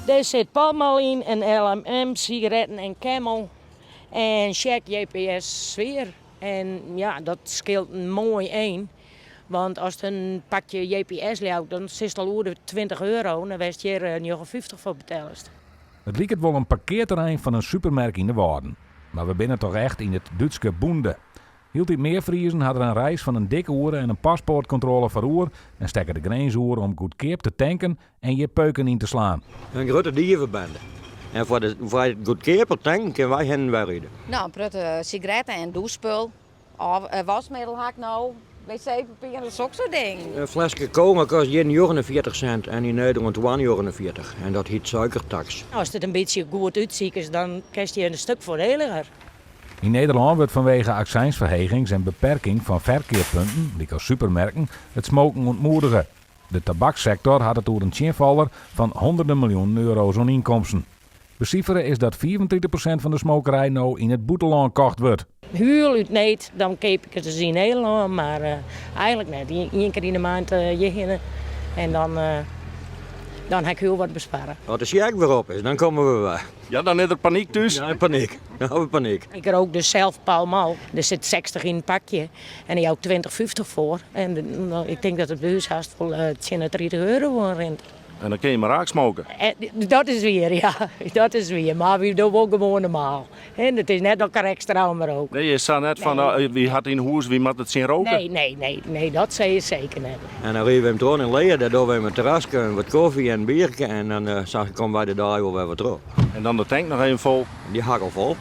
Dêr sit Pall Mall yn en L&M, sigaretten en Camel en check JPS sfear. En ja, dat skeelt in moai ein. Want ast in pakje JPS leaut, dan sitst al oer de 20 euro en dan wêr'tst hjir 59 foar betellest. It liket wol in parkearterrein fan in supermerk yn de Wâlden. Mar we binne toch echt yn it Dútske Bunde. Hieltyd mear Friezen ha der in reis fan in dik oere en in paspoartkontrôle foar oer en stekke de grins oer om goedkeap te tanken en hjir peuken yn te slaan. In grutte dievebende. En foar de foar it goedkeaper tanken kinne wy hinne en wer ride. No, in protte sigaretten en dûsspul. Waskmiddel ha ik no, wc-papier en soksoart dingen. In fleske cola kost hjir 49 sint en yn Nederlân 2,49 en dat hyt suikertaks. Ast it in bytsje goed útsikest, dan kinst hjir in stik foardeliger. Yn Nederlân wurdt fanwege aksijnsferhegings en beperking fan ferkeappunten, lykas supermerken, it smoken ûntmoedige. De tabakssektor hat it oer in tsjinfaller fan hûnderten miljoenen euro's oan ynkomsten. Besifere is dat 35% fan de smokerij no yn it bûtenlân kocht wurdt. Hiel út need, dan keap ik it ris yn Nederlân, mar eigenlik net. Ien kear yn de maand hjirhinne en dan, dan ha ik hiel wat besparre. As de sjek wer op is, dan komme we wer. Ja, dan is der panyk thús? Ja, panyk. Dan ha we panyk. Ik rook dus sels Pall Mall. Der sit 60 yn in pakje en dêr jou ik 20,50 foar. En ik tink dat it by ús hast wol tsjin de 30 euro oan rint. En dan kin je mar raak smoke. Dat is wier, ja. Dat is wier. Mar wy dogge wol gewoan normaal. It is net dat ik ekstra om rook. Nee, is sa net fan wy hat yn hûs, wy moatte tsjin roke? Nee, nee, nee, nee, dat sei je seker net. En dan ride we him troch yn Leer, dêr dogge we even in terraske, en wat kofje en in bierke en dan sa komme wy de dei wol wer wat troch. En dan de tank noch even fol? Dy ha ik al fol.